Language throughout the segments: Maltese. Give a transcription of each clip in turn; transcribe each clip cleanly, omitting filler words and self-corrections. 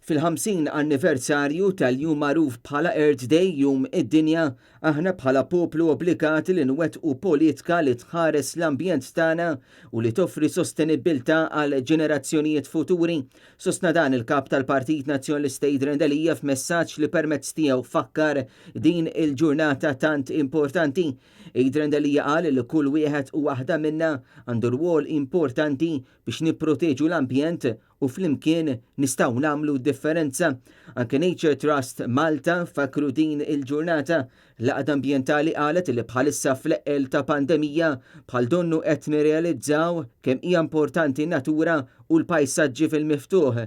Fil-50 anniversarju tal-jum magħruf bħala Earth Day, Jum id-Dinja, aħna bħala poplu obbligati li nwettqu politika li tħares l-ambjent tagħna u li toffri sostenibbiltà għal ġenerazzjonijiet futuri. Sostna dan il-Kap tal-Partit Nazzjonalista Adrian Delia f'messaġġ li permezz tiegħu fakkar din il-ġurnata tant importanti. Adrian Delia qal li kull wieħed u waħda minna għandu rwol importanti biex nipproteġu l-ambjent u flimkien nistgħu nagħmlu d-differenza. Anke Nature Trust Malta fakru din il-ġurnata. L-għaqda ambjentali qalet li bħalissa fl-eqqel ta' pandemija bħal donnu qed nirrealizzaw kemm hija importanti n-natura u l-pajsaġġi fil-miftuħ.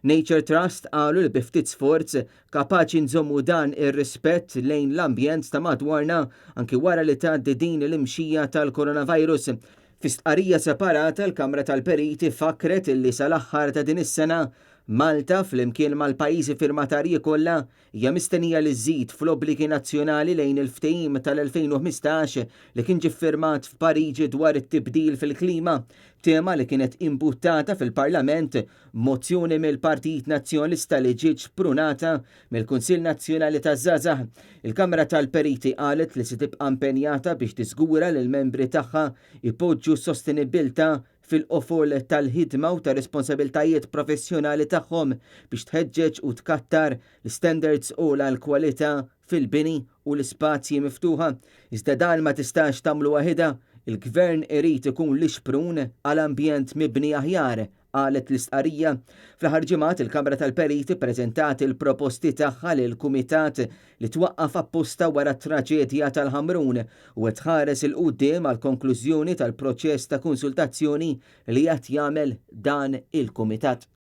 Nature Trust qalu li bi ftit sforz kapaċi nżommu dan ir-rispett lejn l-ambjent ta' madwarna anki wara li tgħaddi din l-imxija tal-coronavirus. Fi stqarrija separata l-Kamra tal-Periti fakkret illi sal-aħħar ta' din is-sena, Malta, flimkien mal-pajjiżi firmatarji kollha, hija mistennija li żżid fl-obbligi nazzjonali lejn il-ftehim tal-2015 li kien ġie ffirmat f'Pariġi dwar it-tibdil fil-klima, tema li kienet imbuttata fil-Parlament b'mozzjoni mill-Partit Nazzjonalista li ġiet xprunata mill-Kunsill Nazzjonali taż-Żgħażagħ. Il-Kamra tal-Periti qalet li se tibqa' impenjata biex tiżgura li l-membri tagħha jpoġġu s-sostenibbiltà fil-qofol tal-ħidma u tar-responsabiltajiet professjonali tagħhom biex tħeġġeġ u tkattar l-istandards ogħla għall-kwalità fil-bini u l-ispazji miftuħa. Iżda dan ma tistax tagħmlu waħidha, il-Gvern irid ikun l-ixprun għal ambjent mibni aħjar, qalet l-istqarrija. Fl-aħħar ġimgħat il-Kamra tal-Periti ppreżentat il-proposti tagħha lill-Kumitat li twaqqaf apposta wara t-traġedja tal-Ħamrun u qed tħares 'il quddiem għall-konklużjoni tal-proċess ta' konsultazzjoni li qed jagħmel dan il-kumitat.